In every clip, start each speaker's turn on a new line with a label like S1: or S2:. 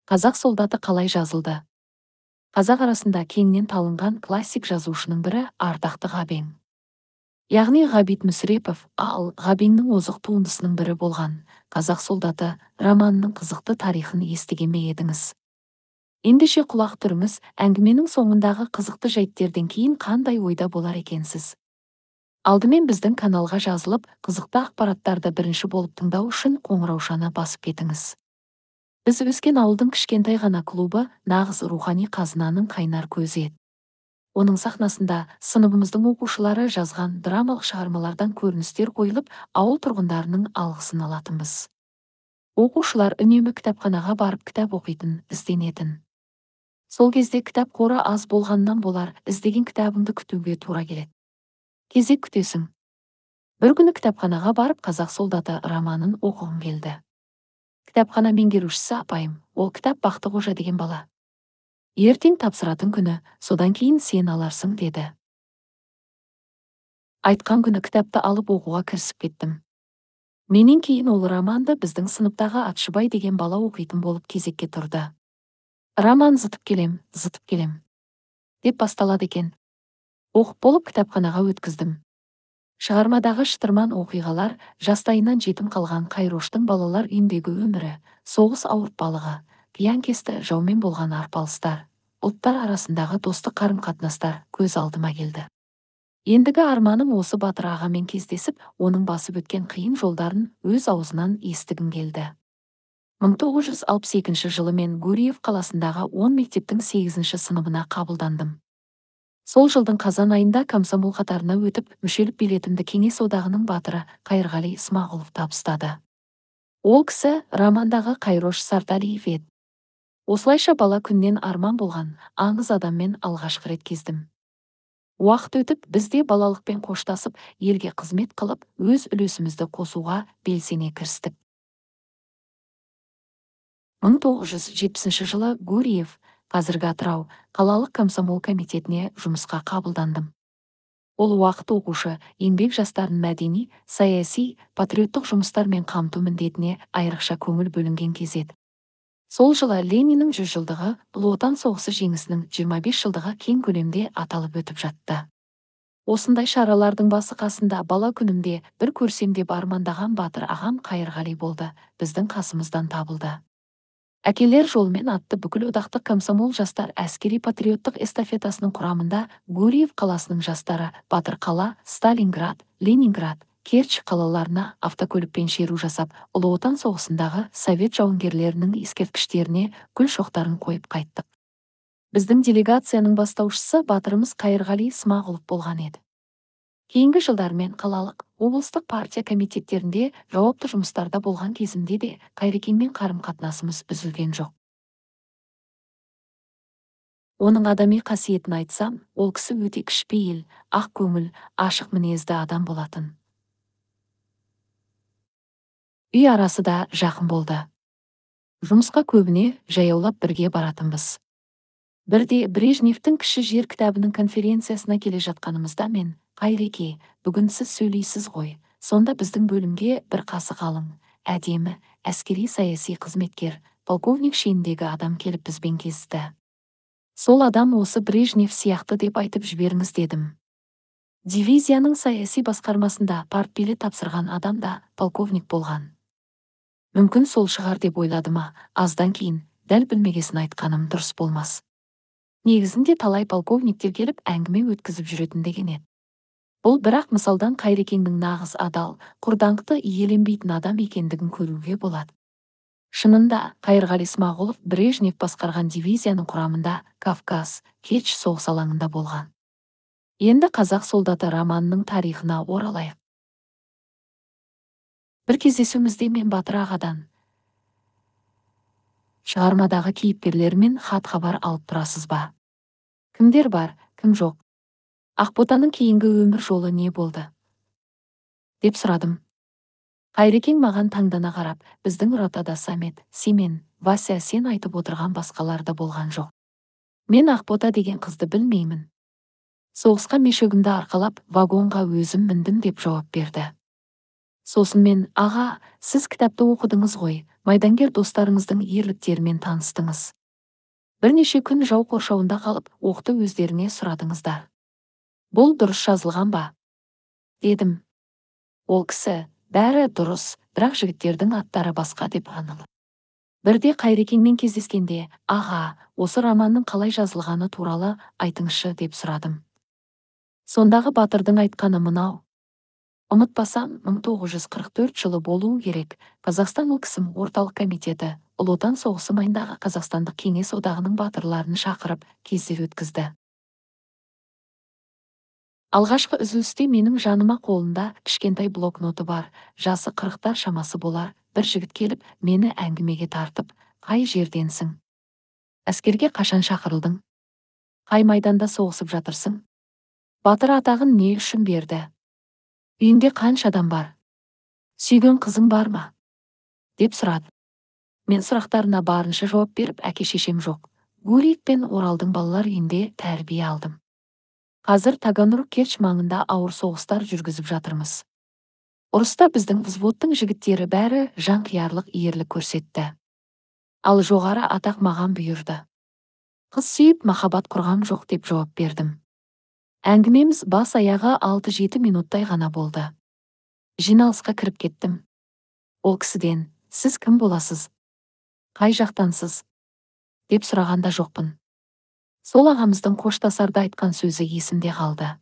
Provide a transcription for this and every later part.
S1: Қазақ солдаты қалай жазылды? Қазақ арасында кеңінен талынған классик жазушының бірі ардақты Ғабең. Яғни Ғабит Мүсірепов, ал Ғабеңнің озық туындысының бірі болған «Қазақ солдаты» романының қызықты тарихын естіген ме едіңіз? Ендеше құлақ түріңіз, әңгіменің соңындағы қызықты жайттерден кейін қандай ойда болар екенсіз? Алдымен біздің каналға жазылып, қызықты ақпараттарды бірінші болып тыңдау үшін қоңыраушаны басып кетіңіз. Біз өскен ауылдың кішкентай ғана клубы нағыз рухани қазынаның қайнар көзі еді. Оның сахнасында сыныбымыздың оқушылары жазған драмалық шығармалардан көріністер қойылып, ауыл тұрғындарының алғысын алатынбыз. Оқушылар үнемі кітапханаға барып кітап оқитын, ізденетін. Сол кезде кітап қоры аз болғаннан болар, іздеген кітабыңды күтуге тура келеді. Кезек күтесің. Бір күні кітапханаға барып «Қазақ солдаты» романын оқығым келді. Кітапхана меңгерушісі апайым, ол кітап Бақтықожа деген бала. Ертең тапсыратын күні, содан кейін сен аларсың деді. Айтқан күні кітапты алып оқуға кірісіп кеттім. Менен кейін ол романды біздің сыныптағы Атшыбай деген бала оқитын болып кезекке тұрды. Роман «Зытып келем, зытып келем» деп басталады екен. Оқып болып кітапханаға өткіздім. Шығармадағы шытырман оқиғалар, жастайынан жетім қалған Қайроштың балалар үйіндегі өмірі, соғыс ауыртпалығы, қиян-кесті жаумен болған арпалыстар, ұлттар арасындағы достық қарым-қатынастар көз алдыма келді. Ендігі арманым осы батыр ағамен кездесіп, оның басып өткен қиын жолдарын өз аузынан естігім келді. 1962 жылы мен Гурьев қаласындағы 10 мектептің 8-ші сыныбына қабылдандым. Сол жылдың қазан айында комсомол қатарына өтіп, мүшелік билетімді Кеңес Одағының батыры Қайырғали Смағұлов табыстады. Ол кісі романдағы Қайрош Сарталиев еді. Осылайша бала күннен арман болған аңыз адаммен алғашқы рет кездім. Уақыт өтіп, біз де балалықпен қоштасып, елге қызмет қылып, өз үлесімізді қосуға белсене кірістік. 1970 жылы Гурьев, қазіргі Атырау, қалалық комсомол комитетіне жұмысқа қабылдандым. Ол уақыт оқушы, еңбек жастарын мәдени, саяси, патриоттық жұмыстармен қамту міндетіне айрықша көңіл бөлінген кез еді. Сол жылы Лениннің 100 жылдығы, Ұлы Отан соғысы жеңісінің 25 жылдығы кең көлемде аталып өтіп жатты. Осындай шаралардың басы қасында бала күнімде бір көрсем деп армандаған батыр ағам Қайырғали болды, біздің қасымыздан табылды. Әкелер жолымен атты бүкіл одақтық комсомол жастар әскери патриоттық эстафетасының құрамында Гурьев қаласының жастары Батыр қала, Сталинград, Ленинград, Керчь қалаларына автокөлікпен шеру жасап, Ұлы Отан соғысындағы совет жауынгерлерінің ескерткіштеріне гүл шоқтарын қойып қайттық. Біздің делегацияның бастаушысы батырымыз Қайырғали Смағұлов болған еді. Кейінгі жылдармен қалалық, облыстық партия комитеттерінде жауапты жұмыстарда болған кезімде де Қайрекеңмен қарым-қатынасымыз үзілген жоқ. Оның адами қасиетін айтсам, ол кісі өте кішіпейіл, ақ көңіл, ашық мінезді адам болатын. Үй арасы да жақын болды. Жұмысқа көбіне жаяулап бірге баратынбыз. Бірде Брежневтің кіші жер кітабының конференциясына келе жатқанымызда мен: «Қайреке, бүгін сіз сөйлейсіз ғой, сонда біздің бөлімге бір қасы қалың, әдемі, әскери саяси қызметкер, полковник шеніндегі адам келіп бізбен кездесті. Сол адам осы Брежнев сияқты деп айтып жіберіңіз» дедім. Дивизияның саяси басқармасында партбилет тапсырған адам да полковник болған. Мүмкін сол шығар деп ойлады ма, аздан кейін дәл білмегесін айтқаным дұрыс болмас. Негізінде талай полковниктер келіп әңгіме өткізіп жүретін деген еді. Бұл бірақ мысалдан Қайрекеңнің нағыз адал, құрдаңқты иеленбейтін адам екендігін көруге болады. Шынында Қайырғали Смағұлов Брежнев басқарған дивизияның құрамында Кавказ, Керчь соғыс алаңында болған. Енді «Қазақ солдаты» романының тарихына оралайық. Бір кездесуімізде мен батыр ағадан: «Шығармадағы кейіпкерлермен хат-хабар алып тұрасыз ба? Кімдер бар, кім жоқ? Ақботаның кейінгі өмір жолы не болды?» деп сұрадым. Қайрекең маған таңдана қарап, «Біздің ротада Самет, Семен, Вася сен айтып отырған басқалар да болған жоқ. Мен Ақбота деген қызды білмеймін. Соғысқа мешогімді арқалап, вагонға өзім міндім» деп жауап берді. Сосын мен: «Аға, сіз кітапты оқыдыңыз ғой, майдангер достарыңыздың ерліктерімен таныстыңыз. Бірнеше күн жау қоршауында қалып, оқты өздеріңе сұрадыңыздар. Бұл дұрыс жазылған ба?» дедім. Ол кісі: «Бәрі дұрыс, бірақ жігіттердің аттары басқа», – деп анық. Бірде Қайрекеңмен кездескенде: «Аға, осы романның қалай жазылғаны туралы айтыңызшы», – деп сұрадым. Сондағы батырдың айтқаны мынау: «Ұмытпасам, 1944 жылы болуы керек, Қазақстан ЛКСМ Орталық комитеті Ұлы Отан соғысы майданындағы Қазақстандық Кеңес Одағының батырларын шақырып, кездесу өткізді. Алғашқы үзілісте менің жаныма қолында кішкентай блокноты бар, жасы 40-тар шамасы болар бір жігіт келіп, мені әңгімеге тартып: «Қай жерденсің? Әскерге қашан шақырылдың? Қай майданда соғысып жатырсың? Батыр атағын не үшін берді? Үйіңде қанша адам бар? Сүйген қызың бар ма?» деп сұрады. Мен сұрақтарына барынша жауап беріп, әке-шешем жоқ. Гурьев пен Оралдың балалар үйінде тәрбие алдым. Қазір Таганрог, Керчь маңында ауыр соғыстар жүргізіп жатырмыз. Ұрыста біздің взводтың жігіттері бәрі жанқиярлық ерлік көрсетті. Ал жоғары атақ маған бұйырды. Қыз сүйіп, махаббат құрғам жоқ», – деп жауап бердім. Әңгімеміз бас аяғы 6-7 минуттай ғана болды. Жиналысқа кіріп кеттім. Ол кісіден: «Сіз кім боласыз? Қай жақтансыз?» деп сұраған да жоқпын. Сол ағамыздың қоштасарда айтқан сөзі есімде қалды: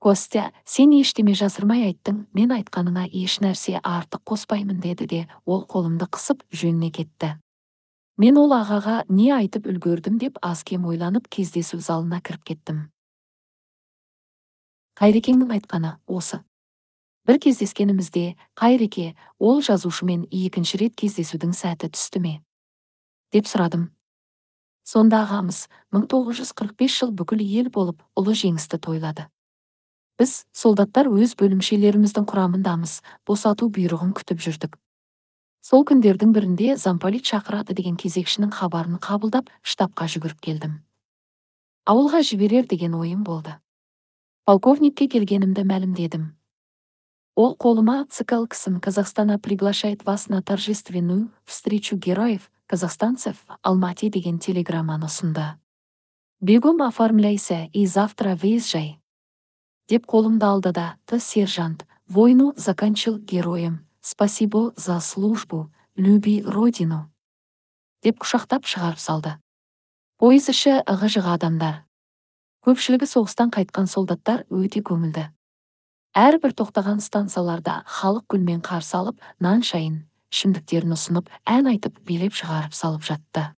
S1: «Костя, сен ештеме жасырмай айттың, мен айтқаныңа еш нәрсе артық қоспаймын», – деді де, ол қолымды қысып жөніне кетті. Мен ол ағаға не айтып үлгердім деп аз-кем ойланып, кездесу залына кіріп кеттім. Қайрекеңнің айтқаны осы. Бір кездескенімізде: «Қайреке, ол жазушымен екінші рет кездесудің сәті түсті ме?» деп сұрадым. Сонда ағамыз: «1945 жыл бүкіл ел болып ұлы жеңісті тойлады. Біз, солдаттар, өз бөлімшелеріміздің құрамындамыз, босату бұйрығын күтіп жүрдік. Сол күндердің бірінде замполит шақырады деген кезекшінің хабарын қабылдап, штабқа жүгіріп келдім. Ауылға жіберер деген ойым болды. Полковникке келгенімді мәлімдедім. Ол қолыма «ЦК ЛКСМ Казахстана приглашает вас на торжественную встречу героев казахстанцев в Алмате» деген телеграмманы ұсынды. «Бегом оформляйся и завтра выезжай», – деп қолымды алды да: «Ты, сержант, войну заканчивал героем. Спасибо за службу, люби родину», – деп құшақтап шығарып салды. Пойыз іші ығы-жығы адамдар. Көпшілігі соғыстан қайтқан солдаттар, өте көңілді. Әрбір тоқтаған станцияларда халық гүлмен қарсы алып, нан, шайын, ішімдіктерін ұсынып, ән айтып, билеп шығарып салып жатты.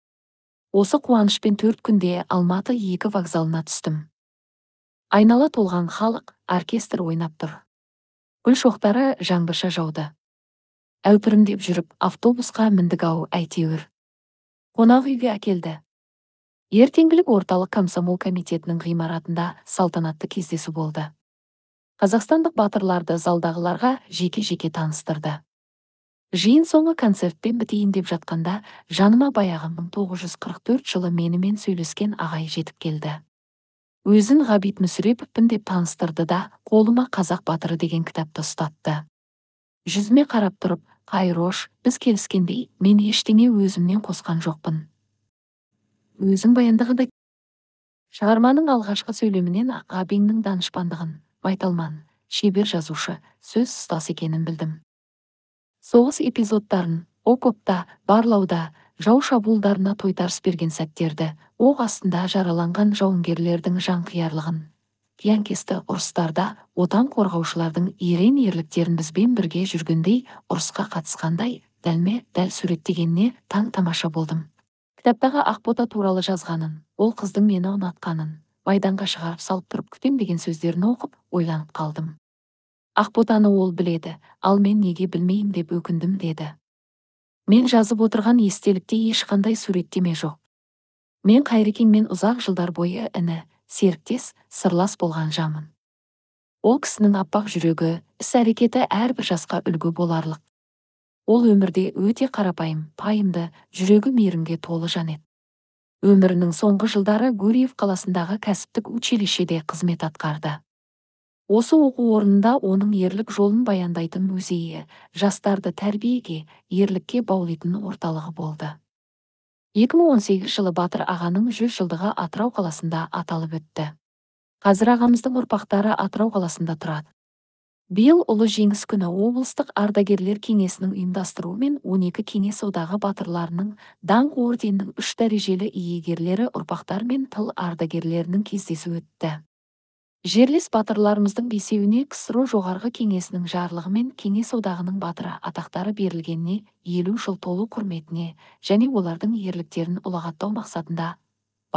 S1: Осы қуанышпен 4 күнде Алматы 2 вокзалына түстім. Айнала толған халық, оркестр ойнап тұр. Гүл шоқтары жаңбырша жауды. Әупірімдеп жүріп, автобусқа міндік ау әйтеуір. Қонақ үйге әкелді. Ертеңгілік орталық комсомол комитетінің ғимаратында салтанатты кездесу болды. Қазақстандық батырларды залдағыларға жеке-жеке таныстырды. Жиын соңы концертпен бітейін деп жатқанда, жаныма баяғы 1944 жылы менімен сөйлескен ағай жетіп келді. Өзін Ғабит Мүсіреповпін деп таныстырды да, қолыма «Қазақ батыры» деген кітапты ұстатты. Жүзіме қарап тұрып: «Қайрош, біз келіскендей, мен ештеңе өзімнен қосқан жоқпын. Өзің баяндағандай». Шығарманың алғашқы сөйлемінен ақ Ғабеңнің данышпандығын, майталман, шебер жазушы, сөз ұстасы екенін білдім. Соғыс эпизодтарын, окопта, барлауда, жау шабуылдарына тойтарыс берген сәттерді, оқ астында жараланған жауынгерлердің жанқиярлығын, қиянкесті ұрыстарда отан қорғаушылардың ерен ерліктерін бізбен бірге жүргендей, ұрысқа қатысқандай дәлме-дәл суреттегеніне таң-тамаша болдым. Кітаптағы Ақбота туралы жазғанын, ол қыздың мені ұнатқанын, майданға шығарып салып тұрып күтем деген сөздерін оқып, ойланып қалдым. Ақботаны ол біледі, ал мен неге білмеймін деп өкіндім, деді. Мен жазып отырған естелікте ешқандай суреттеме жоқ. Мен Қайрекеңмен ұзақ жылдар бойы іні, серіктес, сырлас болған жанмын. Ол кісінің аппақ жүрегі, іс-әрекеті әрбір жасқа үлгі боларлық. Ол өмірде өте қарапайым, пайымды, жүрегі мейірімге толы жан еді. Өмірінің соңғы жылдары Гурьев қаласындағы кәсіптік училищеде қызмет атқарды. Осы оқу орнында оның ерлік жолын баяндайтын музейі, жастарды тәрбиеге, ерлікке баулитын орталығы болды. 2018 жылы Батыр ағаның 100 жылдығы Атырау қаласында аталып өтті. Қазір ағамыздың ұрпақтары Атырау қаласында тұрады. Биыл Ұлы Жеңіс күні облыстық ардагерлер кеңесінің ұйымдастыруымен 12 Кеңес Одағы батырларының, Даңқ орденінің 3 дәрежелі иегерлері, ұрпақтар мен тыл ардагерлерінің кездесуі өтті. Жерлес батырларымыздың бесеуіне КСРО Жоғарғы Кеңесінің жарлығымен Кеңес Одағының батыры атақтары берілгеніне 50 жыл толу құрметіне және олардың ерліктерін ұлағаттау мақсатында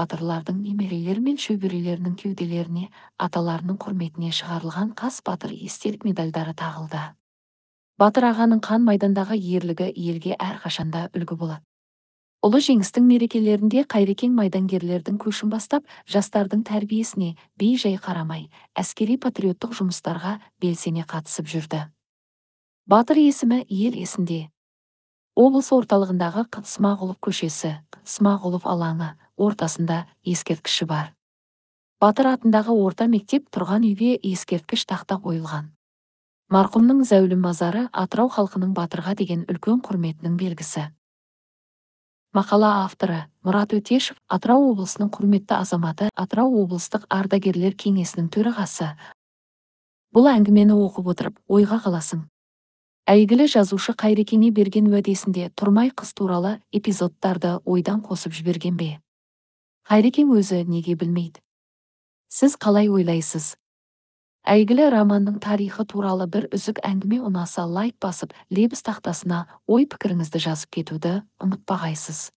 S1: батырлардың немерелері мен шөберелерінің кеуделеріне аталарының құрметіне шығарылған «Қас батыр» естелік медальдары тағылды. Батыр ағаның қан майдандағы ерлігі елге әрқашанда үлгі болады. Ұлы Жеңістің мерекелерінде Қайрекең майдангерлердің көшін бастап, жастардың тәрбиесіне бей-жай қарамай, әскери патриоттық жұмыстарға белсене қатысып жүрді. Батыр есімі ел есінде. Облыс орталығындағы Смағұлов көшесі, Смағұлов алаңы ортасында ескерткіші бар. Батыр атындағы орта мектеп тұрған үйге ескерткіш тақта қойылған. Марқұмның зәулім мазары Атырау халқының батырға деген үлкен құрметінің белгісі. Мақала авторы Мұрат Өтешев, Атырау облысының құрметті азаматы, Атырау облыстық ардагерлер кеңесінің төрағасы. Бұл әңгімені оқып отырып, ойға қаласың. Әйгілі жазушы Қайрекеңе берген уәдесінде тұрмай қыз туралы эпизодтарды ойдан қосып жіберген бе? Қайрекең өзі неге білмейді? Сіз қалай ойлайсыз? Әйгілі романның тарихы туралы бір үзік әңгіме ұнаса, лайк басып, лебіз тақтасына ой пікіріңізді жазып кетуді ұмытпағайсыз.